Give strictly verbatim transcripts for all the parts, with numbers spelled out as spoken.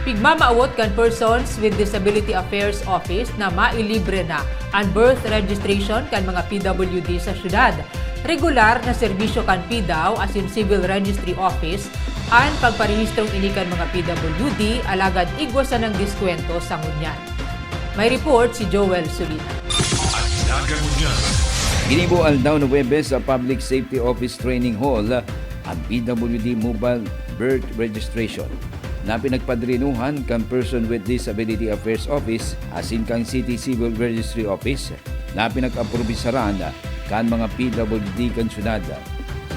Pigmamawot kan Persons with Disability Affairs Office na mailibre na an birth registration kan mga P W D sa syudad. Regular na serbisyo kan PDAW asin Civil Registry Office an pagparehistrong ini kan mga P W D, alagad igwa sanang diskwento sa ngunyan. May report si Joel Sulina. At nagangunyan. Ginibo aldaw na Huwebes sa Public Safety Office Training Hall ang P W D Mobile Birth Registration na pinagpadrinuhan kan Person with Disability Affairs Office asin kan City Civil Registry Office na pinag-aprobisaran kan mga P W D kan syudad.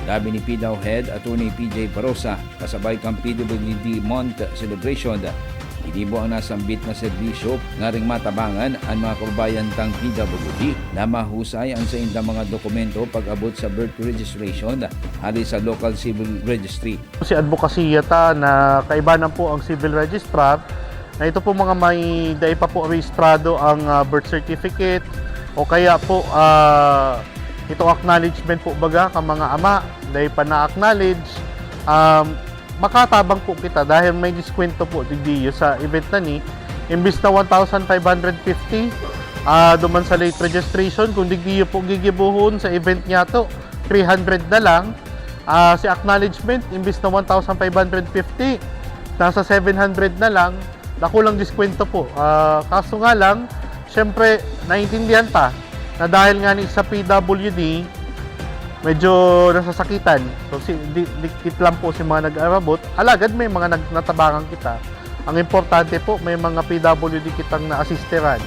Sinabi ni PDAW Head Attorney P J Barosa, kasabay kan P W D Month Celebration, ginibo ang nasambit na serbisyo ngaring matabangan an mga kababayan tang P W D na mahusay ang saindang mga dokumento pag-abot sa birth registration hali sa local civil registry. Si advokasya ta na kaibanan po ang civil registrar, na ito po mga may dai pa po rehistrado ang, ah, birth certificate o kaya po, ah, itong acknowledgement po baga ka mga ama, dai pa na-acknowledge, um, makatabang po kita dahil may diskwento po digdiyo sa event na ni. Imbis na one thousand five hundred fifty, ah, duman sa late registration, kung digdiyo po gigibuhon sa event niya to, three hundred na lang. Ah, si acknowledgement, imbis na one thousand five hundred fifty, nasa seven hundred na lang. Dakulang diskwento po. Ah, kaso nga lang, syempre, naiintindihan ta na dahil nga ni sa P W D, medyo nasasakitan. So, si, di, dikit lang po si mga nag-arabot. Alagad may mga nag-, natabangan kita. Ang importante po, may mga P W D kitang naasisteran.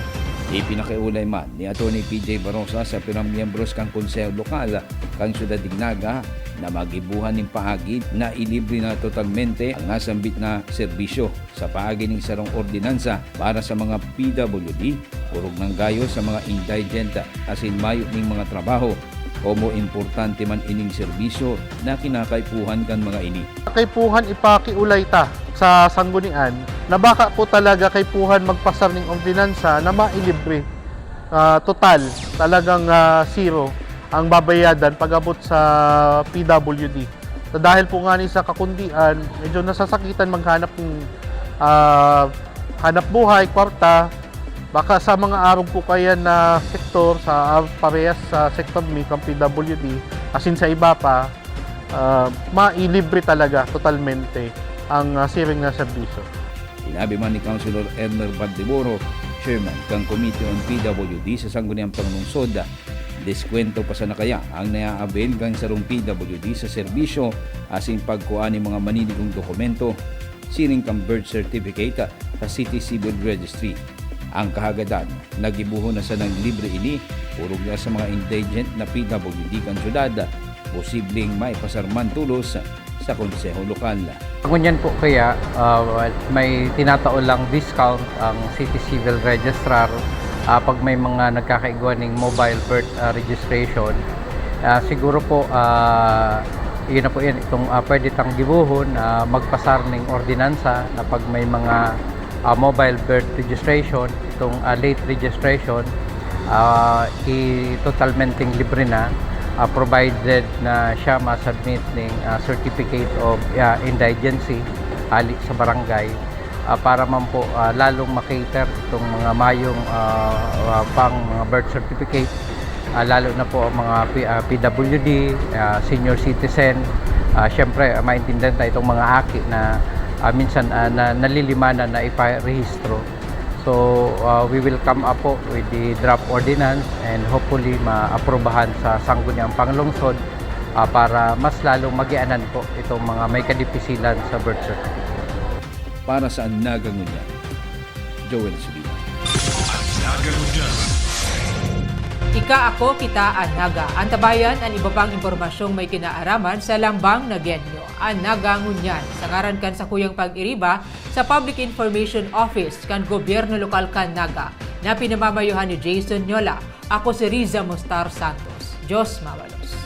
Ipinakiulay man ni Attorney P J Barosa sa pirang miyembros kan Konseho Lokal kan Syudad nin Naga na magibuhan nin paagi na ilibre na totalmente ang nasambit na serbisyo sa paagi nin sarong ordinansa para sa mga P W D, orog nang gayo sa mga indigent asin mayo nin mga trabaho. Komo importante man ining serbisyo na kinakaipuhan kan mga ini. Kaipuhan ipakiulay ta sa sanggunian na baka po talaga kaipuhan magpasar ning ordinansa na mailibre, ah, total, talagang, ah, zero ang babayadan pag-abot sa P W D. Na dahil po nga ni sa kakundian, medyo nasasakitan maghanap ng, ah, hanap buhay, kwarta. Baka sa mga arog po kaya na sektor, sa, ah, parehas sa sektor mi kan P W D, asin sa iba pa, ah, mailibre talaga totalmente ang, ah, siring na serbisyo. Sinabi man ni Councilor Elmer Valdeboro, chairman kan Committee on P W D sa Sangguniang Panlungsod, deskwento pa sana kaya ang naa-avail kan sarong P W D sa serbisyo asin pagkua nin mga maninigong dokumento, siring kan birth certificate sa City Civil Registry. Ang kahagadan, nagibohon na sanang libre ini, orog na sa mga indigent na P W D kan syudad, posibleng maipasar man tolos sa Konseho Lokal. Ngunyan po kaya, ah, may tinatao lang discount ang City Civil Registrar, ah, pag may mga nagkakaigwa ning mobile birth, ah, registration. Ah, siguro po, ah, yun na po yan, itong, ah, pwede tang gibohon, ah, magpasar ning ordinansa na pag may mga, ah, mobile birth registration, itong, ah, late registration, ah, i-, totalmenteng libre na, ah, provided na siya ma-submit ning, ah, certificate of, ah, indigency hali sa barangay, ah, para man po, ah, lalong ma-cater itong mga mayong, ah, ah, pang mga birth certificate, ah, lalo na po ang mga P-, ah, P W D, ah, senior citizen. Ah, siyempre, ah, maintindihan ta itong mga aki na, ah, minsan, ah, na, nalilimanan na iparehistro. So, ah, we will come up po with the draft ordinance and hopefully maaprubahan sa Sangguniang Panlungsod, ah, para mas lalong magianan po itong mga may kadipisilan sa birth certificate. Para sa An Naga Ngunyan, Joel Sulina. An Naga Ngunyan. Ika, ako, kita, An Naga. Antabayan an iba pang impormasyong may kinaaraman sa lambang na genyo. An Naga Ngunyan, sa ngaran kan sakuyang pag-iriba sa Public Information Office kan Gobyerno Lokal kan Naga, na pinamamayohan ni Jason Nyola. Ako si Riza Mustar Santos. Diyos mabalos.